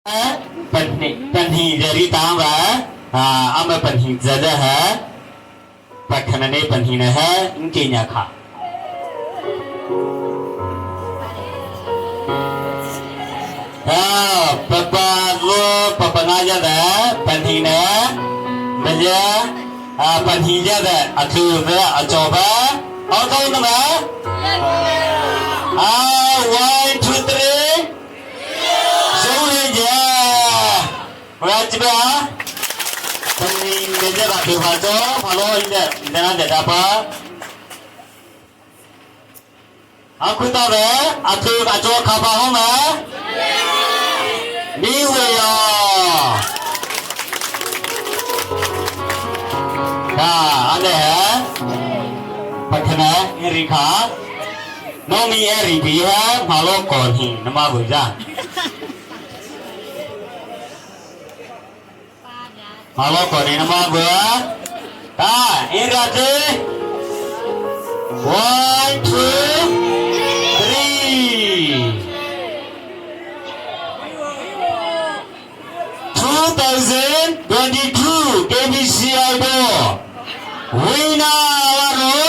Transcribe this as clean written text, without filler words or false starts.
Panhi jari tang ba ama panhi jada ha pakhanane panhi na ha inke nya kha ha papa go papa nga jada panhi na maja panhi jada athu ba acho ba auto na ba ah 1 2 3 Rajba Meja ba ba cho phalo inde dana de da pa Aku ta be aku ka cho kha pa ho ma Ni we ya Ka ane he Pathana ri kha Nomi e ri bi he phalo kon hi nama bu ja Malo ko ni nama gua. Ta, ini rati. 1, 2, 3. 2022 KBC Idol winner.